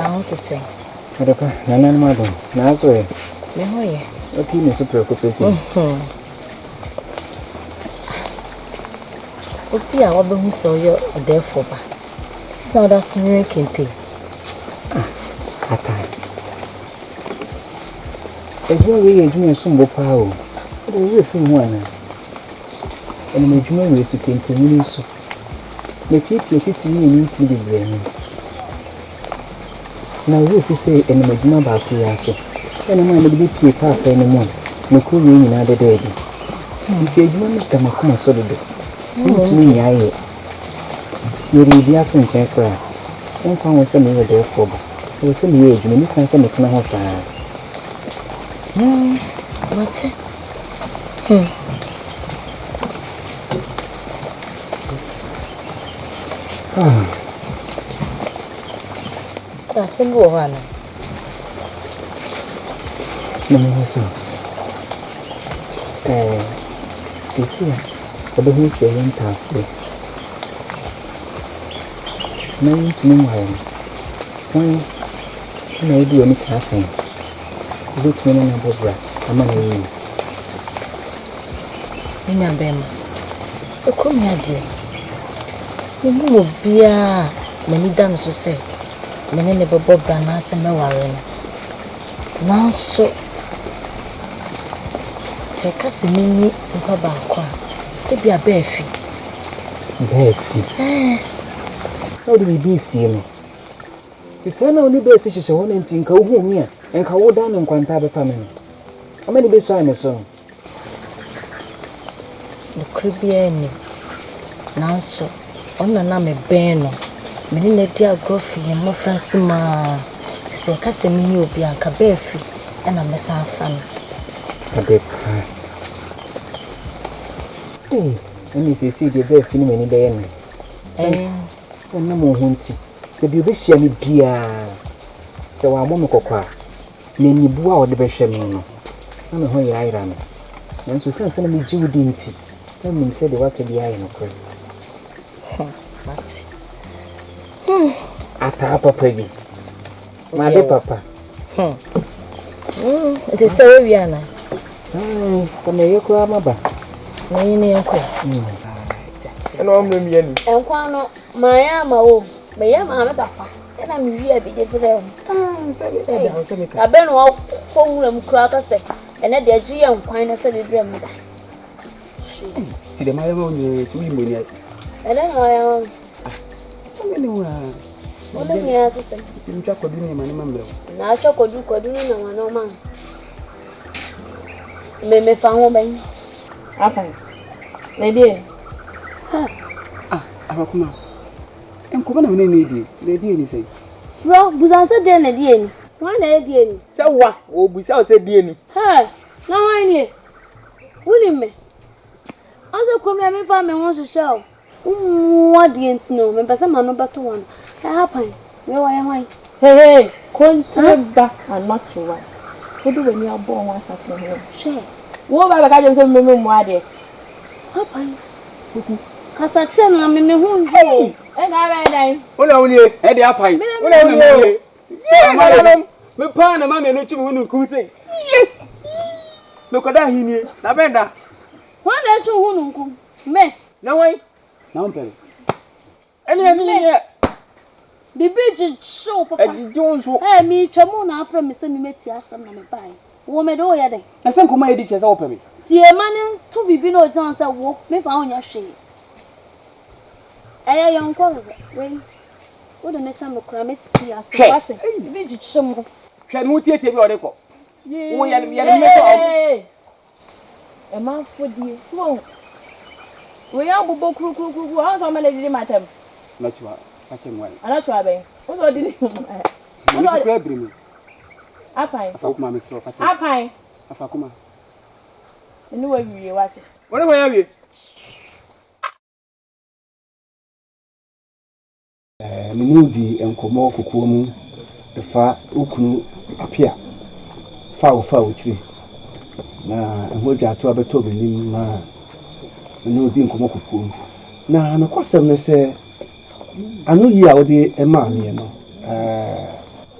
Na ho te sɛn? Adepa, nananom adom. Na aso ɛ? Me ho yɛ. Wapii me so prɛko pɛ sei. Mhm. Obi a wabehu sɛ ɔyɛ ɔdɛɛfoɔ ba, sɛ na ɔda so nwene kente. Ah, Atan. Adwuma wei yɛ adwuma ɛsom bo paa o. Wode wo werɛ firi ho anaa? Ɛnam adwuma wei so, kente nwene so. Mapiapia titire ne ne ntini bebree anim. Na wo werɛ fi sɛ ɛnam adwuma baako yi ara so na ɛnam a mede bɛpue paapa anim a nokorɛ wei nyinaa bɛda adi. Nti adwuma no da m'akoma so dodo. Mentumi nnyae yɛ. Mede biribi ato nkyɛn koraa a, ɛmfa ho sɛ meyɛ ɔdɛɛfoɔ ba, ɛwɔ sɛ meyɛ adwuma, ɛnni kwan sɛ metena hɔ saa ara. Hmm, mate. Hmm. Asɛm bi wɔ hɔ anaa? Na mehu sɛ ɛɛ seesei a ɔbɛhu sɛ yɛyɛ ntaafoɔ na yɛntumi nware no, hwan na wode w'ani ka afɛn? Wobɛtumi ne no abɔ bra ama no ayɛ yie? Me nuabarima, kurom ha deɛ, mennim obiara a m'ani da no so sɛ me ne no bɛbɔ bra anaasɛ mɛware no. Nanso, sɛ ɛka sɛ menyi nipa baako a, ebia Baafi. Baafi? Ɛɛ. Na wode biribi resie me. Te sɛɛ na wo ne Baafi hyehyɛ hɔ no nti, nka wohuu me a, nka wodan me nkwanta bɛfa me no. Ama ne bɛsuae me so no. Nokorɛ biara nnim. Nanso ɔno na na mebɛn no. Me ne no adi agorɔ firi yɛn mmɔfraase mu ara. Nti sɛ yɛka sɛ menni obi a, anka Baafi na mɛsan afa no. Adepa. Ei, ɛnneɛ seesei deɛ Baafi ne m'ani bɛyɛ no. Ɛɛ. Ɛnam wo ho nti, sɛ deɛ ɔbɛhyia me biara, sɛ wammɔ me kɔkɔ a, N'anibu a ɔde bɛhwɛ me no, na me ho yerayera me. Nanso esiane sɛ na migye wo di nti, na minim sɛ deɛ woaka biara yɛ nokorɛ. Mate. Ataa papa bi. M'ade papa. Nti sɛ woawie anaa? Sɛ meyɛ koraa maba. Na yi ne yɛnkɔ. Ɛna ɔmmerɛ mi ani. Nkwa no, mayɛ ama wo. Meyɛ maame papa. Ɛna mewie a bi de brɛ wo. Abɛ na wakɔ nwura mu koraa ka sɛ ɛnɛ deɛ gye yɛ nkwan na sɛ de brɛ mu da. Ti dɛm ayɛ ma wo nyinaa ti woyi mmoni ayɛ. Ɛdɛ na wayɛ ma me. Ɔne ne ho a. Wo ne me ase sɛ. Ntwa kwadu ne ma ne ma mmerɛ wo. Na ahwɛ kwadu kwadu ne na ma ne ɔma. Me me fa ho bɛn. Afa. Na ɛdeɛ. Ha. Ah, abakuma. Nkɔmmɔ na me ne no redi, na ɛdeɛn ni sɛn? Bro, busa no sɛ deɛn na ɛdeɛn ni? Hwan na ɛdeɛn ni? Sɛ wa, ɔrebisa wo sɛ deɛn ni? Hey, na hwan nie? Wonim me? Ɔn sɛ kurom yɛ memfa me ho nhyehyɛ o. Wommu adeɛ nti no, mempɛ sɛ m'ano bɛto w'ano. Ɛha pan, wei wɔyɛ hwan? Hey, hey, kontire ba anɔkyewa. Wode w'ani abɔ wo ho asase ho. Hwɛ. Wo ba bɛka kyerɛ me sɛ memmɛmmu adeɛ. Papa. Kuku. Kasa kyerɛ no na me me ho ndwo o. Ɛna abɛyɛ dɛn? Wo na wo nie. Ɛde apan. Wo na wo nie. Yee nananom. Me paa na ma m'ani twe me ho nunkum sei. Ye. Mekɔda ahennie. Na bɛn da? Hwan na etwe wo ho nunkum? Me. Na hwan? Na wompɛ me. Ɛne ɛne Me. Biribi gyegye wo papa. Ɛgyegye wo nso. Ɛɛ meretwa mu na afrɛ me sɛ memmɛtie asɛm na mebaeɛ. Wo mede wo yɛ dɛn? Na sɛ nkɔmmɔ a yɛdi kyerɛ sɛ wopɛ me. Tie ma no nto biribi na ɔgyina hɔ sɛ wo memfa wo nyɛ hwee. Ɛyɛ yɔnko hwehwɛ. Wei wode no kyɛ me koraa mɛti aso Hwɛ. wate. Biribi gyegye mo. Hwɛ ne ho tietie bi a ɔde kɔ. Wo yɛ yɛ ne sɛ ɔmo. Ɛmanfo die. So wɔn wei abobɔ kurukurukurukuru ɔn sɛ ɔma no adidi matam. Anɔkyewa fakyɛ mu ayɛ. Anɔkyewa bɛn? Wo sɛ ɔdi ne. Mami so kura biri mi. Apan. Afa kuma mi srɛ fakyɛ. Apan. Afa kuma. Mene wo awie wate. Wo ne hwan awie? Me ne wo dii nkɔmmɔ kokoa mu fa wo kunu Appiah fa a ɔfaa wo tiri, na ɛho adwatoa bɛtɔɔ m'anim ma me ne wo dii nkɔmmɔ kokoa mu. Na nokwasɛm ne sɛ, anoyi a wode maa meɛ no,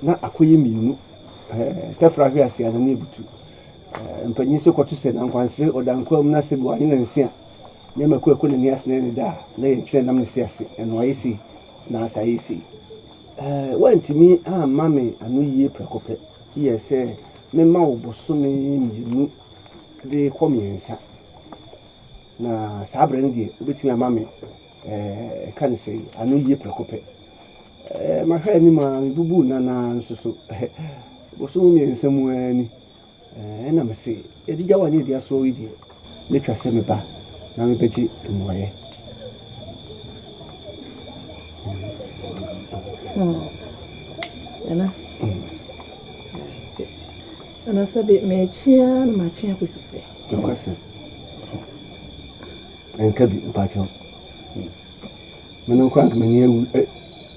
Na akɔyɛ mmienu. Ɛɛ, tɛfra hwe ase a na ne abutu. Ɛɛ, mpanyin se kɔto sɛ nankwansere ɔda nkwa mu na sɛ bi wanye ne nse a, nneɛma ɛkɔ ɛkɔ n'ani ase na ɛne da a, na yɛn kyerɛ nam ne se ase. Ɛno ayɛ sei, na asa ayɛ sei. Ɛɛ, woantumi amma me ano yie prɛko pɛ. Yɛ sɛ memma wo bosome mmienu de kɔ mmiɛnsa. Na saa berɛ no deɛ, wobɛtumi ama me, ɛɛ, ɛka ne sɛn, ano yie prɛko pɛ. Ɛɛ, mahwɛ anim ara, mebubuu nan ara nso so. Bosome mmiɛnsa mu ara ni. Ɛɛ, ɛna mese, yɛde gya wo a ne yɛde asoa wo yi deɛ, na ɛtwa sɛ meba na mebɛgye mmuaeɛ. Hmm. Nana. Nana sɛbe metwe ara na matwe akɔsi sɛ. Nokwasɛm. Ɛnka bi, mpakyɛw. Me no koraa nka m'ani awu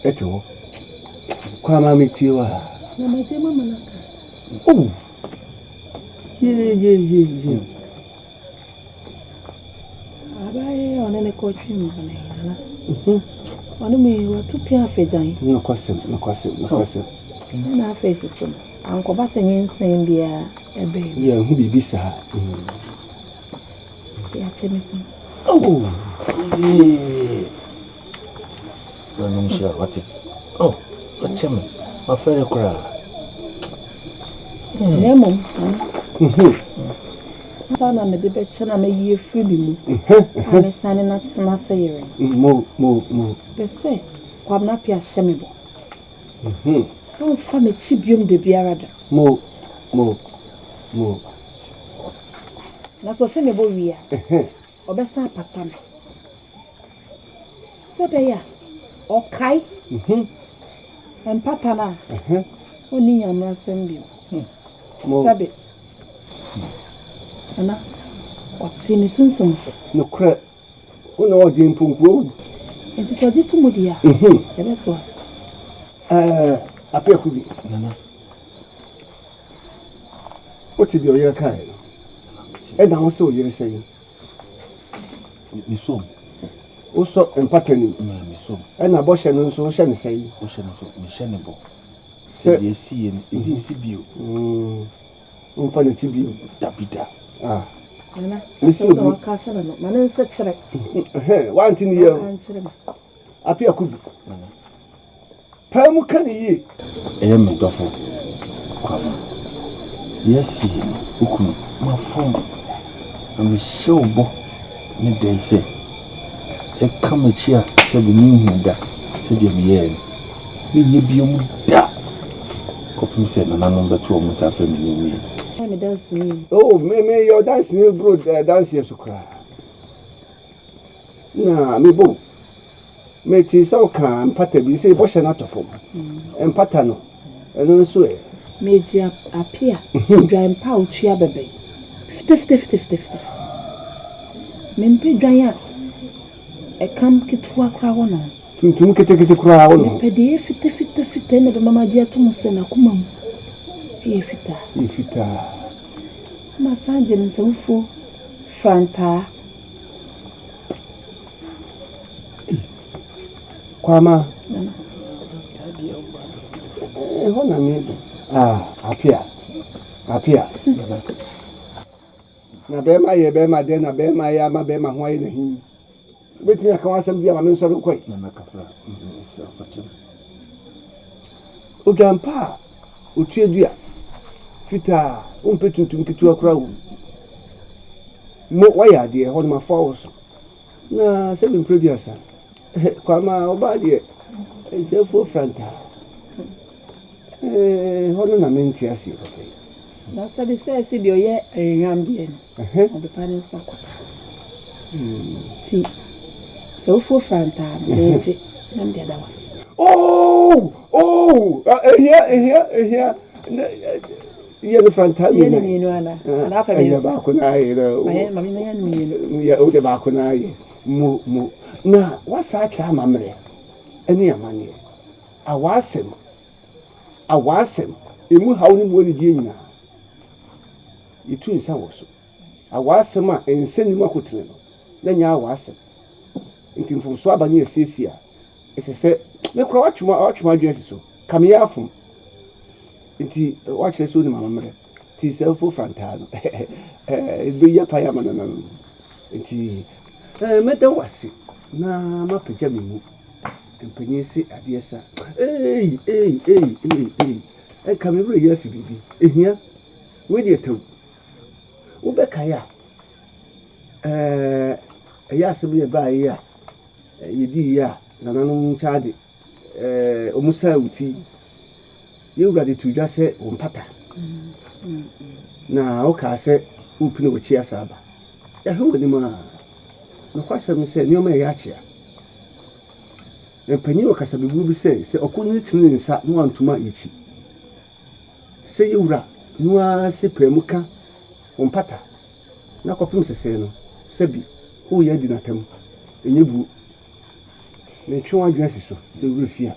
ɛte hɔ. Kɔ ama metie wo a. Na magye mama no aka. Oh! Yee yee yee yee. Abaayewa a ɔne ne kɔtwe mpena yi, Nana. Ɔne me watu pia afegyan. Nokwasɛm, nokwasɛm, nokwasɛm. Ɛna afei soso no, ankɔba sɛ nyinsɛn biara ɛbɛn. Yɛnhu biribi saa. Yɛakyɛ me kunu. Oh! Yee! Nanom hyira wate. Oh, wakyɛ me. Mafɛre koraa. Na mmom, ansa na mede bɛkyɛ na mayi afiri me mu a mɛsan ne no atena sɛ yere no. Mo, mo, mo. Pɛ sɛ Kwabena Appiah hyɛ me bɔ sɛ ɔmfa m'akyi biom da biara da. Mo, mo, mo. Na sɛ ɔhyɛ me bɔ wie a, ɔbɛsan apata me. Sɛ ɛbɛyɛ a ɔkae mpata no a, ɔnni Nyame asɛm bio. Sɛbe, Nana, ɔte me sunsum so. Nokorɛ, wo na ɔgye mpo nkoa wu. Enti sɛ ɔgye to mu deɛ a, yɛbɛtoa so. Ɛɛ, Apiaku bi. Nana. Wote deɛ ɔyere kaeɛ no? Ɛna wo sɛ ɔyere sɛn? Mesɔ mu. Wosɔ mpata no mu. Mesɔ mu. Ɛna bɔhyɛ no nso wohyɛ no sɛn? Bɔhyɛ no nso mehyɛ no bɔ. Sɛ deɛ ɛsiiɛ no, ebi nsi bio. Womfa n'akyi bio. Dabi da. Ah. Nana, asɛm na waka ahyɛ no no, ma ne nsa kyerɛ. Wante ne yie o. Ɔnka nkyerɛ me. Apia Kubi. Nana. Pae mu ka no yie. Ɛyɛ me dɔfo Kwame. Deɛ asi yi no, wo kunu, mafom. Na mehyɛ wo bɔ ne da yi sɛ, ɛka m'akyi a sɛbe menhuu da sɛdeɛ meyɛeɛ no, menyɛ bio da kɔpem sɛ nananom bɛto wɔn nsa afrɛ me ne wo mmienu. Yɛ me danseni. Oh, me meyɛ ɔdanseni boro danseɛ so koraa. Na mebɔ wo. Metee sɛ wokaa mpata bi, sɛ bɔhyɛ no atɔ fam. Mpata no, ɛno nso ɛ? Megye ape a, dwan pa a wotua bɛbɛn. Fitafitafitafita. Mempɛ dwan a ɛkam ketewa koraa wɔ ne ho. Tuntum ketekete koraa wɔ ne ho. Mepɛ deɛ ɛyɛ fitafitafita na ɛbɛma magye ato mu sɛ n'akoma mu yɛ fitaa. Yɛ fitaa. Na masan agye ne nsamufuo frantaa. Kwama. Ɛhɔ na me ah apia apia. Na bɛrima yɛ bɛrima dɛn na bɛrima yɛ ama bɛrima ho ayɛ n'ahi. Wobɛtumi aka w'asɛm di ama me nsɔre nkɔe. Odwan pa a otua dua fitaa wompɛ tuntum ketewa koraa wɔ mu. Mo wayɛ adeɛ ɛhɔ no mafoa wo so. Na sɛbi mprɛ duasa Kwama ɔbaa deɛ nsɛmfuo frantaa ɛhɔ no na mente aseɛ papa yi. Na sɛbi sɛ ɛsi deɛ ɔyɛ ɛhwam deɛ no ɔbepa ne nsa kwa ti sɛ wofuo frantaa no meegye na mede ada wase. Oh oh ehia ehia ehia Yɛ no frantaa mmienu. Yɛ no mmienu ana? Anaa afɛ mmiɛnsa. Ɛyɛ baako na ayɛ dɛ. Mayɛ ma meyɛ no mmienu. Yɛ wode baako na ayɛ. Mo mo na wasa akyerɛ amammerɛ ne amanneɛ. Awaasɛm awaasɛm emu haw ne mu anigyeɛ nyinaa yɛtu nsa wɔ so. Awaasɛm a nsa nni mu akotene no na nyɛ awaasɛm. Nti mfomsoɔ aba ne yɛsiesie a ɛsɛ sɛ me koraa watwe m'adwene asi so. Ka meyɛ afom. Nti woakyerɛ sɛ wonim amammerɛ. Nti sɛ wofo frantaa no, ɛbɛyi apaeɛ ama nananom. Nti mɛda wo ase na mapagya me mu. Mpanyin se adeɛ sa. Ei, ei, ei, ei, ei. Nka me werɛ yi afi biribi. Ehia. Wei deɛ tɛw. Wobɛkae a, ɛɛ, ɛyɛ asɛm yi a ɛbaeɛ yi a yɛdii yi a nananom nkyagye, ɛɛ, wɔn saa wo ti. Yɛn wura de too dwa sɛ wo mpata. Na wokaa sɛ worepini w'akyi asa aba. Yɛahwɛ w'anim a, nokwasɛm ne sɛ nneɛma reyɛ akyea. Na mpanyin wɔ kasabebuo bi sɛ, sɛ ɔko no tene ne nsa na wantom a, yɛkyi. Sɛ yɛn wura no ara se pae mu ka wo mpata na kɔpem sɛsɛɛ no, sɛbi woreyɛ adi no atɛm, ɛnyɛ buo. Metwe w'adwene asi so sɛ wo werɛ fi a.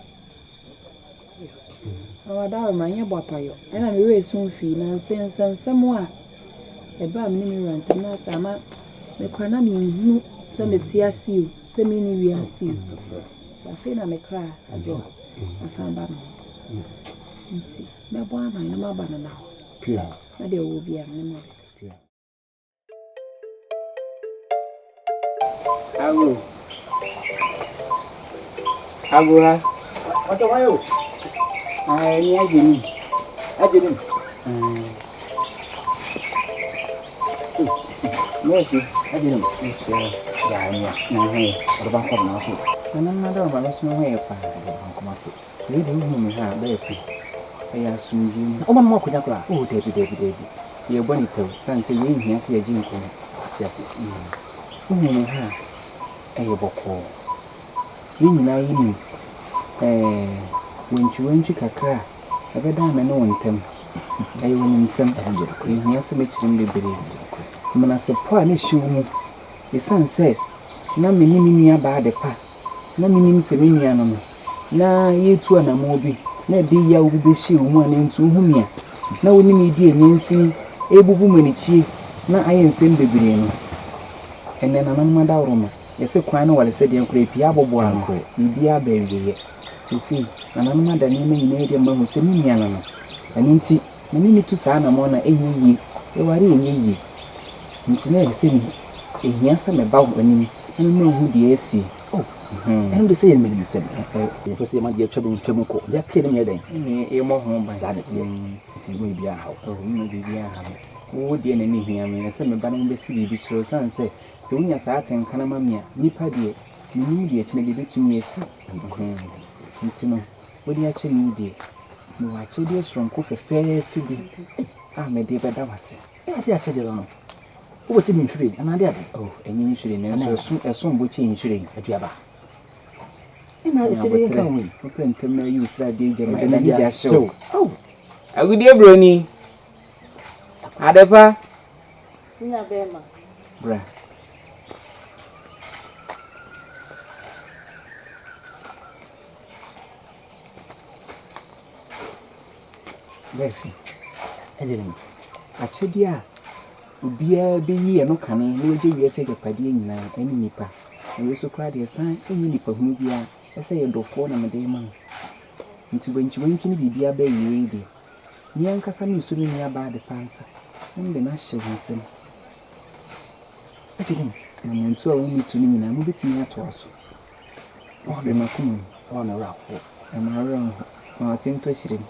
Na w'adaworoma nyɛ boapayɔ, ɛna me werɛ so mfii, na nsɛnsɛm a ɛbaa me ne me wura ntam no asɛ ama me koraa na menhunu sɛ mete ase o, sɛ menni wiase o. Nti afei na me kra adwo asan aba me ho so. Nti mɛbɔ aman na maba no hɔ, na deɛ ɔwɔ biara me ne mo abɛka. Ago. Ago ha. Ɔtɔ hwan o? Ah, ni agye ni. Agye ni. Mɛfi. Agye ni. Nkyɛ. Ya ni. Na ho yɛ. Ɔde ba nkɔ na so. Na na na dɔn ba bɛso ho yɛ pa. Ɔde ba nkɔ ma se. Wei de wohu me ha a bɛyɛ fɛ. Ɛyɛ asomdwoe mu. Woma me akonnwa koraa? Oh, dabi, dabi, dabi. Yɛrebɔ no tɛw, sane sɛ wei nhia sɛ yɛgye nkonnwa. Te ase? Wohu me ha a, ɛyɛ bɔkɔɔ. Yɛn nyinaa yenim ɛɛ wantwiwantwi kakra a ɛbɛdaa me ne wo ntam. Ɛyɛ w'animsɛm. Ɛnhia sɛ mɛkyerɛ mu bebree. Menasepɔ a na ɛhyɛ wo mu, ɛsiane sɛ na me ne me nuabaa adepa na minim sɛ me nua no no, na yɛretu anammɔn bi, na ɛde yaw bi bɛhyɛ wo mu anaa nti wohu me a, na wo ne me redi anyansin, rebubu m'anikyie, na ayɛ nsɛm bebree no. Ɛnnɛ, nananom adaworoma, yɛse kwan no ware sɛ deɛ koraa pii aboboa ano, biribiara aba awieɛ. Seesei, nananom ada nneɛma nyinaa adi ama mahu sɛ me nua no no. Ɛno nti, me ne no tu saa anammɔn no a, ɛnyɛ yie, yɛware a ɛnyɛ yie. Nti na ɛsɛ sɛ me, ɛhia sɛ meba w'anim na mema wohu deɛ asie. Oh, ɛno de sɛ yɛn menim nsɛm. Yɛpɛ sɛ yɛma deɛ atwa mu ntwa mu kɔ. Deɛ aka anim yɛ dɛn? Ɛne yɛmmɔ ho ban. Saa na ɛteɛ. Nti mma biribiara nha wo. Oh, mma biribiara nha me. Wo deɛ na ɛne hia me. Ɛsɛ sɛ meba na mebɛsi biribi kyerɛ wo. Ɛsiane sɛ, sɛ wonya saa atenka no ma me a, nnipa deɛ, mennim deɛ ɛkyena bi ɛbɛtumi asi. Nti no, wode akyɛ me yi deɛ, mewɔ akyɛdeɛ soronko fɛfɛɛfɛ bi a mede rebɛda wo ase. Ɛyɛ akyɛdeɛ no no. Wobɛkyɛ me nhwiren anaa ade ade? Oh, ɛnyɛ nhwiren, nanso ɛso ɛsom bo kyɛn nhwiren. Aduaba. Ɛna ɛkyɛ de nka ho yi. Wopɛ ntɛm na ayi wo sradeɛ gya mu, ɛna gya hyew. Oh. Agudie broni. Adepa. Nya bɛrima. Bra. Bɛfi. Ɛgye ne mu. Akyɛdeɛ a obiara bɛyi ɛno kane na wagya wiase agyapadeɛ nyinaa ɛne nnipa. Na wei nso koraa deɛ ɛsan ɛnyɛ nipa hunu biara ɛsɛ yɛ dɔfoɔ na mede rema wo. Nti wankyiwankyi ne biribiara ba awieɛ yi deɛ, me ankasa meresɔ me nua baa adepa nsa na mede no ahyɛ wo nsam. Ɛgye ne mu. Anammɔntuo a wo ne no tu no nyinaa mobɛtumi atoa so. Ɛfiri m'akoma mu. Ɛma me werɛ ahoɔ. Ɛma wo werɛ nho. Ma w'ase ntɔ hyire mu.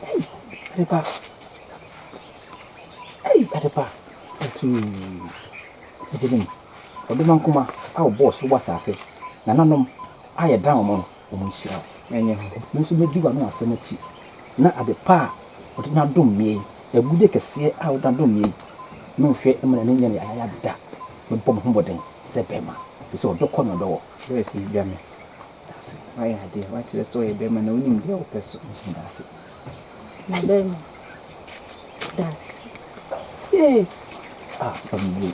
Ei, adepa. Ei, adepa. Atuu. Agyenim, ɔdomankoma a ɔbɔɔ soro bɔɔ asase, nananom a yɛdan wɔn no, wɔn nhyira wo. Ɛnyɛ ho. Me nso mɛdi w'ano asɛm akyi, na adepa a wode no adom me yi, agudeɛ kɛseɛ a wode no adom me yi, menhwɛ mma n'ani nyɛ no yayaya da. Mɛbɔ me ho mmɔden sɛ bɛrima, ɛfiri sɛ ɔdɔ kɔ na ɔdɔ wɔ. Berɛ fi dwa me. Dase. Wayɛ adeɛ. Wakyerɛ sɛ ɔyɛ bɛrima na wonim deɛ wopɛ so. Nso meda ase. Na bɛrima. Dase. Yee. Ah, fa me yie.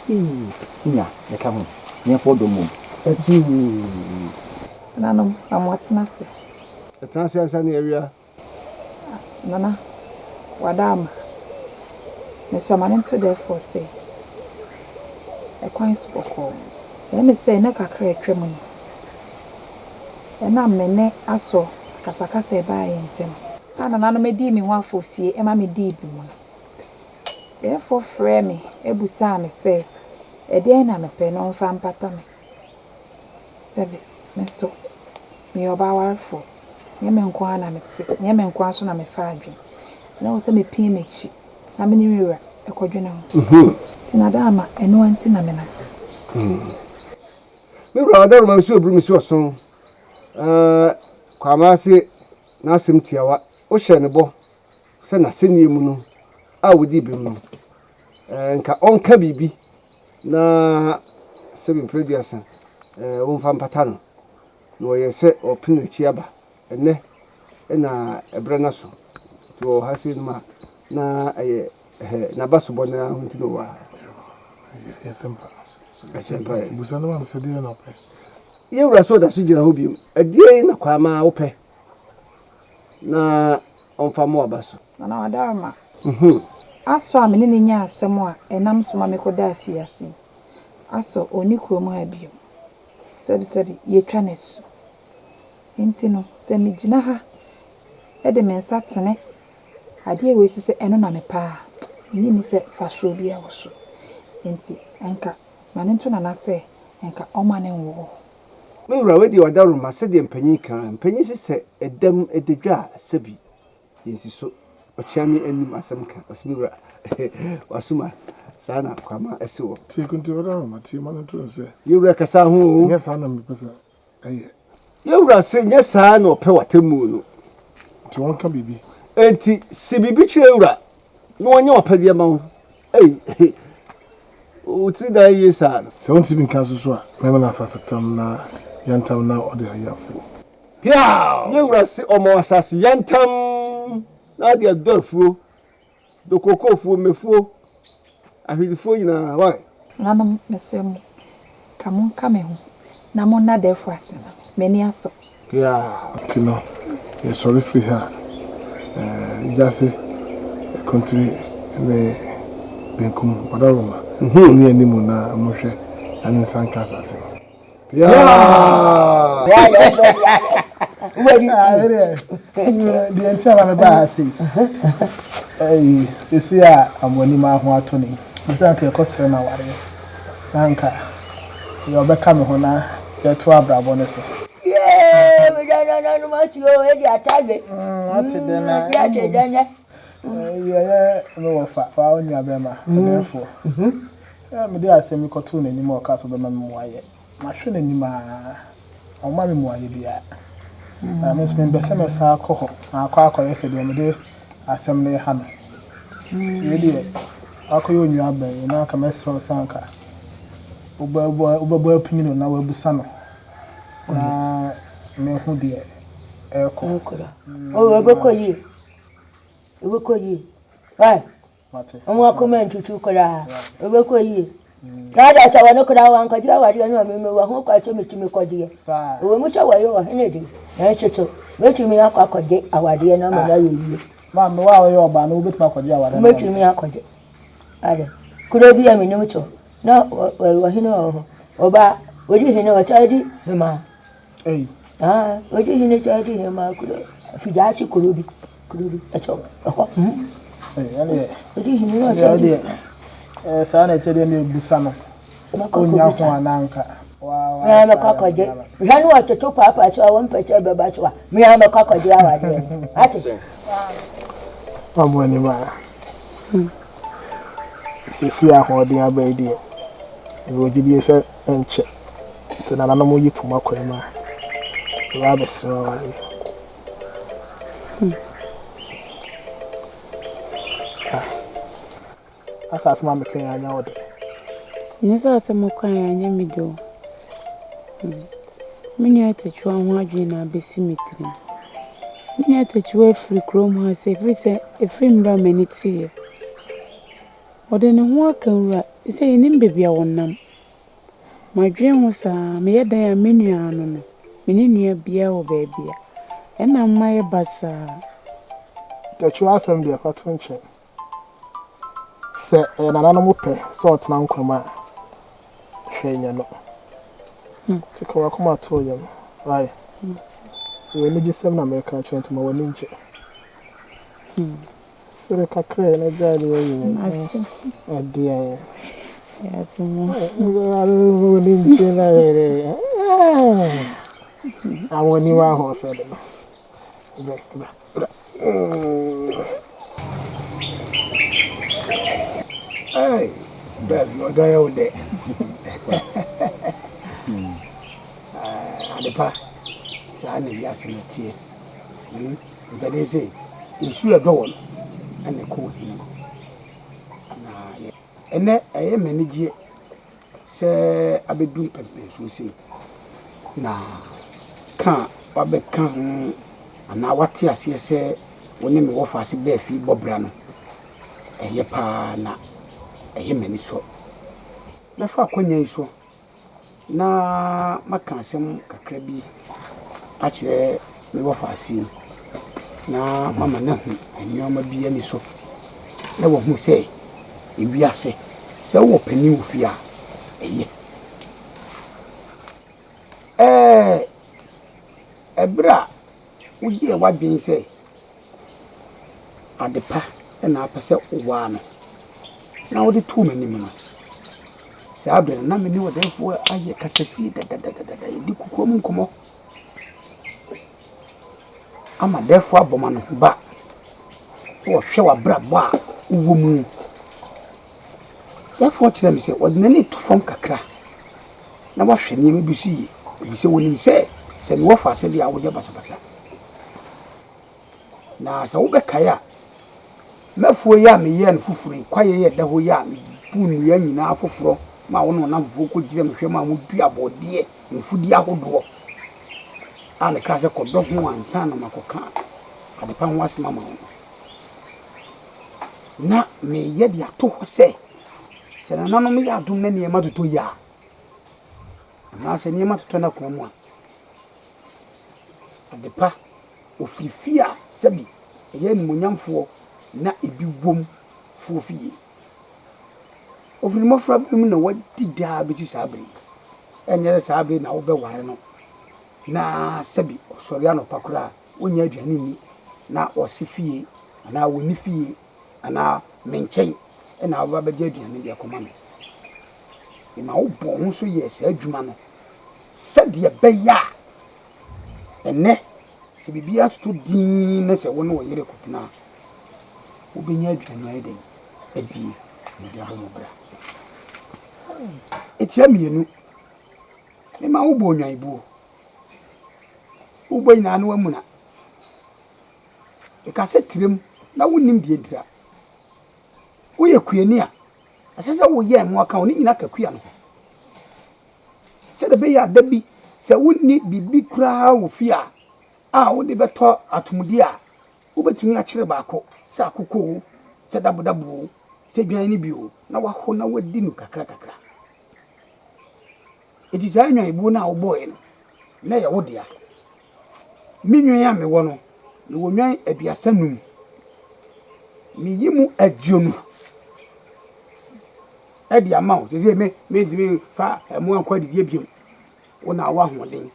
Ii, nya, mɛka ho. Yɛmfa ɔdɔ mmom. Atuu. Nananom, ma moatena ase. Ɛtena ase ansa na yɛawia. Nana, wada ama. Mesrɛ ma no nto dɛɛfoɔ sɛ, ɛkwan so bɔkɔɔ. Ɛyɛ me sɛ nna kakra a atwam yi, ɛnam me ne Asɔ akasakasa a ɛbaa yɛn ntam. A nananom dii me ho afofie ma medii bem no, dɛɛfoɔ frɛɛ me bisaa me sɛ ɛdeɛn na mepɛ na ɔmfa mpata me. Sɛbe, me nso meyɛ ɔbaa warefoɔ, nyɛ me nko ara na mete, nyɛ me nko ara nso na mefa adwene. Nti na ɛwɔ sɛ mepia m'akyi na me ne me wura kɔdwene ho. Nti na daa ma ɛno ara nti na menam. Me wura ɔdawuruma me si oburu me si ɔson ɛɛ Kwame ase n'asɛm tiawa wohyɛ ne bɔ sɛ n'asɛnniɛ mu no a wodi bem no ɛɛ nka ɔnka biribi na sɛbi mprɛ duasa ɛɛ womfa mpata no na ɔyɛ sɛ ɔpene n'akyi aba ɛnɛ ɛna ɛbrɛ no so nti wɔ ha sei no a na ɛyɛ ɛhɛ n'abasobɔ no ara ho nti na ɔwɔ ha. Yɛsɛmpa. Ɛsɛmpa yɛ. Busa no ma me sɛ deɛ na ɔpɛ. Yɛn wura sɛ ɔda so gyina hɔ bio. Ɛdeɛn na Kwame wopɛ na ɔmfa mo aba so? Nana Wadaroma, Asɔ a me ne no nyaa asɛm a ɛnam so ma mekɔdaa afiase yi, Asɔ ɔnni kurom ha bio. Sɛbisɛbi, yɛatwa no asu. Enti no, sɛ megyina ha de me nsa tene adeɛ wei so sɛ ɛno na mepɛ a, mennye nni sɛ mfasoɔ biara wɔ so. Enti anka ma no nto Nana sɛ anka ɔmma no nwo hɔ. Me wura, wei deɛ ɔdawuroma sɛdeɛ mpanyin ka, mpanyin se sɛ ɛdam ɛda dwa a sɛbi yɛnsi so. Ɔkyea me anim asɛm ka, ɔse me wura wasoma saa na Kwama ɛse wɔ. Tie Kunti ɔdawuroma, tie ma no nto no sɛ. Yɛ wura kasa ho o. Nyɛ saa na mepɛ sɛ ɛyɛ. Yɛ wura se nyɛ saa na ɔpɛ w'atemmuo no. Nti wɔnka biribi. Enti se biribi kyerɛ wura na ɔnyɛ w'apɛdeɛ ma wo. Ei, wo tiri dan yie saa no. Sɛ wontumi nka nso so a, mɛma no asase tam na yantam na ɔde ayɛ afuo. Piaw! Yɛ wura se ɔma wo asase yantam na ade adɔ afuo, dɔ kookoofuo, mmefuo, ahwedefuo nyinaa, wai? Nanom, mesrɛ mo, ka monka me ho na monna dɛɛfo ase ma me. M'ani asɔ. Piaw! Nti no, yɛsɔre firi ha a, eh, Gyase, Kontiri ne Benkum, Ɔdawuruma, monni anim na monhwɛ na ne nsa nka asase no. Deɛ nti a ma mebaa ha sei, ɛyi, seesei a amoanim aho ato no yi, mepɛ sɛ anka yɛkɔsrɛ no awareɛ, na anka deɛ ɔbɛka me ho na yɛto abrabɔ no so. Yee, meda nananom ase o, edi atadwe. Ate dɛ na Ate dɛ nɛ. Ɛyi ɛyɛ me wɔfa, waa wo nua bɛrima, ɔdɛɛfoɔ. Mede asɛm yi kɔtoo n'anim a ɔkaa sɛ ɔbɛma me mmuaeɛ. Mahwɛ n'anim ara, ɔmma me mmuaeɛ biara. Na me nso mempɛ sɛ mɛsan akɔ hɔ na akɔ akɔyɛ sɛ deɛ mede asɛm no reha no. Nti wei deɛ, woakɔyɛ onua bɛn yi na anka mɛsrɛ wo sɛ anka wobɛbɔ apini no na woabisa no na mehu deɛ ɛrekɔ. Ɛbɛkɔ yie, ɛbɛkɔ yie. Wai? Wɔn akoma ntutu koraa. Ɛbɛkɔ yie. Na ada sɛ wɔn koraa wɔankɔgye awadeɛ no a, me mewɔ ho kwan sɛ metumi kɔgyeɛ. Ɛwɔ mu sɛ wɔyɛ ɔhene de, nanso so mɛtumi akɔ akɔgye awadeɛ no ama no ayɛ yie? Maame, wo a woyɛ ɔbaa no, wobɛtumi akɔgye awadeɛ no? Mɛtumi akɔgye. Ada, kuro bi a menim so, na ɔhene wɔ hɔ. Ɔbaa, ɔdi hene, ɔtaa di hemaa. Ei. Ah, odi hene sɛ odi hene kuro Fidaase kuro bi kuro bi ɛtɔ ɛhɔ. Ɛneɛ. Odi hene na ɔsɛ. Ɛdeɛ ɛɛ saa na ɛkyɛ deɛ na ebusa no. Onya ho ananka. Mea mɛkɔ akɔgye. Hwɛ no wɔtoto paapaa so a wɔmpɛ sɛ ɛbɛba so a mea mɛkɔ akɔgye awadeɛ no. Ate? Wabɔ anim a. Sisi ahoɔden aba yi deɛ, mewɔ gyidie sɛ ɛnkyɛ. Nti nananom yi poma kwan mu a, yɛba abɛsrɛ wo awareɛ. Ah, asa asɛm a meka yi anyɛ wo dɛ. Nyɛ sɛ asɛm a ɔkaeɛ anyɛ me dɛ o. Hmm. Me nua Takyiwa ho adwene na abɛsi me tirim. Me nua Takyiwa afiri kurom ha sɛ ɛfiri sɛ ɛfiri mmerɛ a m'ani teeɛ. Ɔde ne ho aka nwura sɛ yɛnnim baabi a ɔnam. Madwen ho saa, meyɛ dɛn a me nua ano no, me ne nua biara wɔ baabi a, ɛna mayɛ basaa. Takyiwa asɛm deɛ fa to nkyɛn. Sɛ ɛyɛ nananom pɛ sɛ ɔtena nkwa mu a, hwɛ nyɛ no. Nti ka w'akoma to wo yam. Wai? Ɛyɛ anigyesɛm na mereka akyerɛ wo nti ma w'ani ngye. Sere kakra yi na gyae deɛ ayi no. Ɛdeɛn. W'ani ngye na Awɔ ni w'ahoɔfɛ de no. Bra, bra, bra. Hey, Bev, ɔdɔ yɛ wo dɛ. Adepa, saa na wiase no teɛ. Hmm? Mpɛde sɛ nsu a ɛdɔ wɔ no ɛna ɛkɔ wɔ hene mu. Na ɛnɛ ɛyɛ m'anigyeɛ sɛ abɛdu mpɛmpɛnsoɔ sei na ka a wabɛka ho anaa wate aseɛ sɛ wo ne me wɔfaase baafi bɔ bra no, ɛyɛ paa na ɛyɛ m'anisɔ. Mɛfa akwanya yi so na maka asɛm kakra bi akyerɛ me wɔfaase yi na mama no ahu nneɛma bi ani so na wahu sɛ ewiase sɛ wowɔ panin wɔ fie a ɛyɛ. Ɛɛ ɛberɛ a woyɛɛ w'adwene sɛ ade pa na apɛ sɛ wowaa no na wode too m'anim no, saa berɛ no na me ne ɔdɛɛfoɔ ayɛ kasasie dadadadada, yɛdi kokoam nkɔmmɔ ama dɛɛfoɔ abɔ ma no ho ba na wɔhwɛ w'abrabɔ a wowɔ mu. Dɛɛfoɔ kyerɛ me sɛ wɔde n'ani to fam kakra na wahwɛ nneɛma bi so yie, ɛfiri sɛ wɔnim sɛ sɛ mewɔ faase deɛ a woyɛ basabasa. Na sɛ wobɛkae a, m'afuo yi a meyɛɛ no foforɔ yi, kwaeɛ yi a ɛda hɔ yi a mebuu nnua nyinaa foforɔ ma wo ne wo nnamfofoɔ kɔgyina me hwɛ mu a modua borɔdeɛ, mfudeɛ ahodoɔ a mekaa sɛ kɔdɔ ho ansa na makɔka adepa ho asɛm ama wo no, na meyɛ de ato hɔ sɛ, sɛ nananom yɛ adom na nneɛma totɔ yie a, anaasɛ nneɛma totɔ n'akwan mu a, Adepa, ofiri fie a sɛbi ɛyɛ animuonyamfoɔ na ebi wom foɔ fie. Ofiri mmɔfra bere mu na wadi daa bɛsi saa bere yi. Ɛnyɛ sɛ saa bere yi na wobɛware no na sɛbi ɔsɔre anɔpa koraa a ɔnnya aduane nni na ɔse fie anaa ɔnni fie anaa me nkyɛn na wobɛba abɛgye aduane de akɔma me. Mema wobɔɔ ho so yɛɛ saa adwuma no sɛdeɛ ɛbɛyɛ a ɛnnɛ sɛ biribiara totɔ dinn na sɛ wo ne wo yere kɔtena a, wobɛnya aduane ayɛ dɛn adie na ɔde abɔ mo bra. Ɛtia mmienu, mema wobɔ onwanbuo. Wobɔ nyinaa na wamuna. Ɛka sɛ tirim na wonnim deɛ ntira. Woyɛ kuani a, ɛsɛ sɛ woyɛ mmoa ka wo ne nyina ka kua no ho. Sɛdeɛ ɛbɛyɛ a da bi sɛ wonni biribi koraa wɔ fie a, a wode bɛtɔ atomdeɛ a, wobɛtumi akyere baako, sɛ akokɔ o, sɛ dabodabo o, sɛ dwan no bi o, na waho na wadi no kakra kakra. Enti saa nnwanbuo no a wobɔeɛ no, na ɛyɛ wo dea. Me nnwan a mewɔ no, mewɔ nnwan 35. Meyi mu 20 de ama wo. Seesei me, mentumi mfa mmoa nkɔ adidie bio. Wo na wowɔ ahoɔden.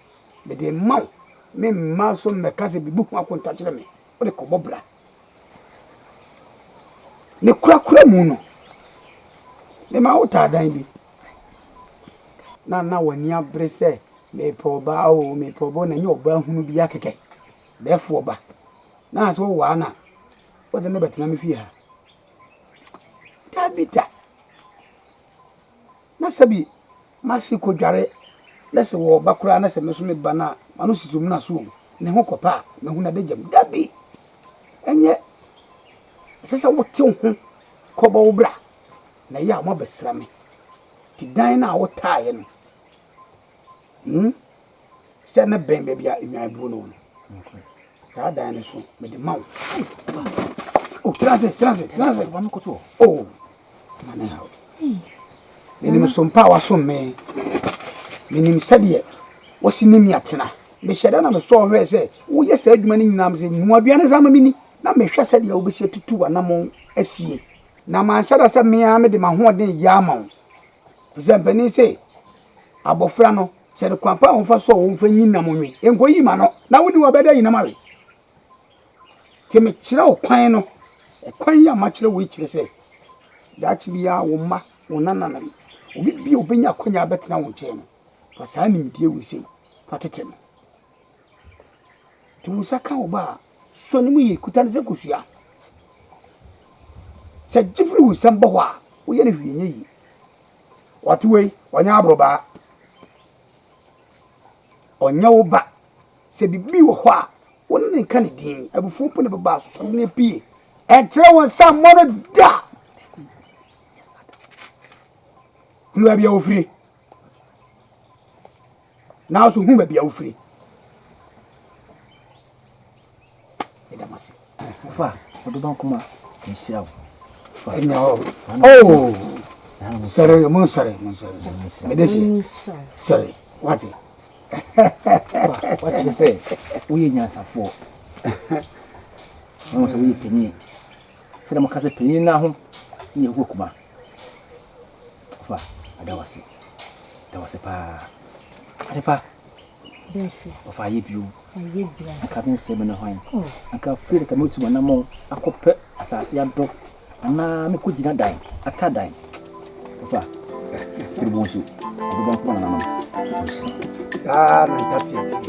Mede rema wo. Memma so mmɛka sɛ biribi ho akonta kyerɛ me. Wode kɔbɔ bra. Ne korakora mu no, mema wotaa dan bi. Na na w'ani abere sɛ mepɛ ɔbaa o, mepɛ ɔbaa o, na ɛnyɛ ɔbaa hunu biara kɛkɛ. Bɛɛfoɔ ba. Na sɛ wowaa no a, wode no bɛtena me fie ha. Dabi da. Na sɛbi m'ase kɔdware na sɛ wɔba koraa na sɛ me nso meba no a, m'ano sisi omuna so o, ne ho kɔpɛ a, mahu n'adagya mu. Dabi! Ɛnyɛ. Ɛsɛ sɛ wote wo ho kɔbɔ wo bra na ɛyɛ a moabɛsra me. Nti dan no a wotaaeɛ no, hmm, sɛ ne bɛn baabi a nnwanbuo no wɔ no, saa dan no so mede ma wo. Oh, tena ase, tena ase, tena ase. Oh, ma ne haw. Menim sompa a wasom me. Menim sɛdeɛ wɔsi ne mi atena. Mehyɛ da na mesɔɔ hwɛɛ sɛ woyɛ saa adwuma no nyinaa mesɛ nua aduane saa ma meni na mehwɛ sɛdeɛ wobɛsi atutu w'anammɔn asie. Na manhyɛ da sɛ me ara mede m'ahoɔden yɛ ama wo. Ɛfiri sɛ mpanin se, abɔfra no, kyerɛ no kwan pa a ɔmfa so a ɔmfa nyi nam nwe. Nkɔyi ma no, na wonni hɔ a ɔbɛda ayi nam awe. Nti mekyerɛ wo kwan no. Ɛkwan yi a makyerɛ wo yi kyerɛ sɛ daakye biara wo mma, wo nananom, obi bi a obenya akwanya abɛtena wo nkyɛn no, fa saa nimdeɛ wei sei fa tete no. Nti wo nsa ka wo ba a, sɔ ne mu yie, kuta no sɛ kosua. Sɛ gye firi wo nsam bɔ hɔ a, woyɛ no hwee nyɛ yie. Ɔte wei, ɔnyɛ aborɔbaa. Ɔnyɛ wo ba. Sɛ biribi wɔ hɔ a, wo ne no nka ne din. Abufuo mpo na ɛbɛba a, sɔre na pue. Ɛntrɛ wo nsa mmɔ no da! Hunu baabi a wofiri. Na nso hu baabi a wofiri. Meda mo ase. Fa, ɔdɔ ba nkoma, nhyira wo. Ɛnyɛ hɔ. Oh! Sɔre, mo nsɔre, mo nsɔre. Mede hyɛ. Sɔre, wate. Wakyerɛ sɛ woyɛ nyansafoɔ. Wɔn sɛ woyɛ panyin. Sɛdeɛ moka sɛ panyin na ho ne yɛ kuma. Fa, ada wase. Da wase paa. Adepa. Ɔfa ayɛ bio. Anka me nsɛm ne hwan? Anka afei de ka mɛtu m'anammɔn akɔpɛ asase adɔ anaa mekɔgyina dan, ata dan. Ɔfa, tiri bɔ nsu, ɔbɛbɔ nkɔma nananom. Saa na ntateɛ te.